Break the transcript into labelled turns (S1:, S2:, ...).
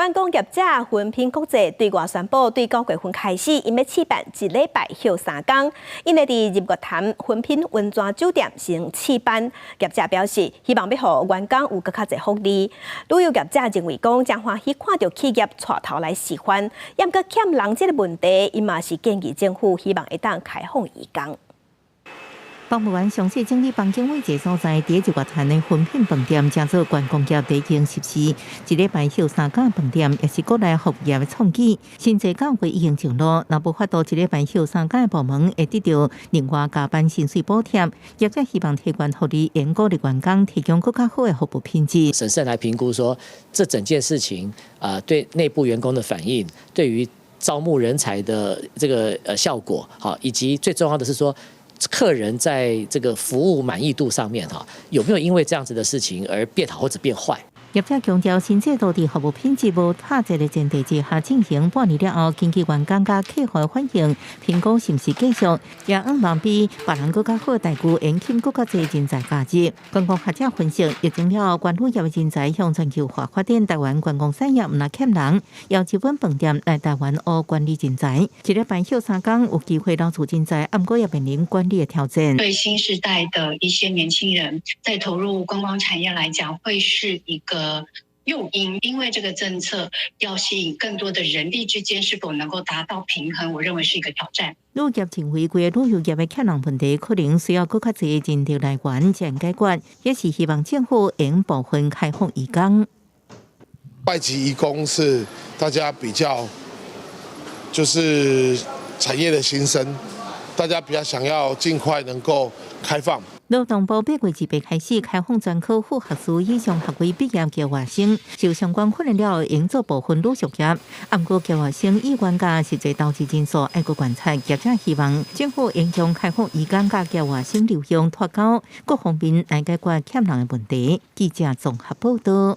S1: 觀光業者雲品國際對外宣布，對9月份開始，𪜶欲試辦一禮拜歇3工，𪜶會佇日月潭雲品溫泉酒店先試辦。業者表示，希望欲予員工有閣較濟福利。旅遊業者認為講，誠歡喜看著企業帶頭來示範，毋過欠人這個問題，𪜶嘛是建議政府希望會當開放移工。
S2: 公務員詳細整理房間位置所在，佇日月潭的雲品飯店，成做觀光業第一間實施一禮拜歇三工飯店，也是國內服務業的創舉。薪資九月已經上路，若無法度一禮拜歇三工的部門，會得著另外加班薪水補貼。業者希望提懸福利，會鼓勵員工提供閣較好的服務品質。
S3: 審慎來評估說，這整件事情啊，對內部員工的反應，對於招募人才的這個效果，好，以及最重要的是說，客人在這個服務滿意度上面，哈，有沒有因為這樣子的事情而變好或者變壞？
S2: 業者強調，新制度佇服務品質無打折的前提之下進行，半年了後，根據員工佮客戶反應，評估是毋是繼續，也向望比別人閣較好待遇，延聘閣較濟人才加入。觀光學者分析，疫情了後，觀旅業的人才向全球化發展，台灣觀光產業毋但欠人，邀日本飯店來台灣學管理人才，一禮拜歇三工有機會留住人才，毋過也面臨管理的挑戰。
S4: 對新世代的一些年輕人，在投入觀光產業來講，會是一個誘因，因為這個政策要吸引更多的人力之間是否能夠達到平衡，我認為是一個挑戰。
S2: 旅業認為，規个旅遊業的欠人問題，可能需要閣較濟人力來源才能解決，也是希望政府應部分開放移工。
S5: 外籍移工是大家比較，就是產業的新生，大家比較想要盡快能夠開放。
S2: 勞動部8月28開始開放專科副學士以上學位畢業僑外生，受相關訓練了後，應做部分旅宿業。毋過僑外生意願佮實際投資人數愛閣觀察，業者希望政府應將開放移工佮僑外生留用脫鈎，各方面來解決欠人的問題。記者綜合報導。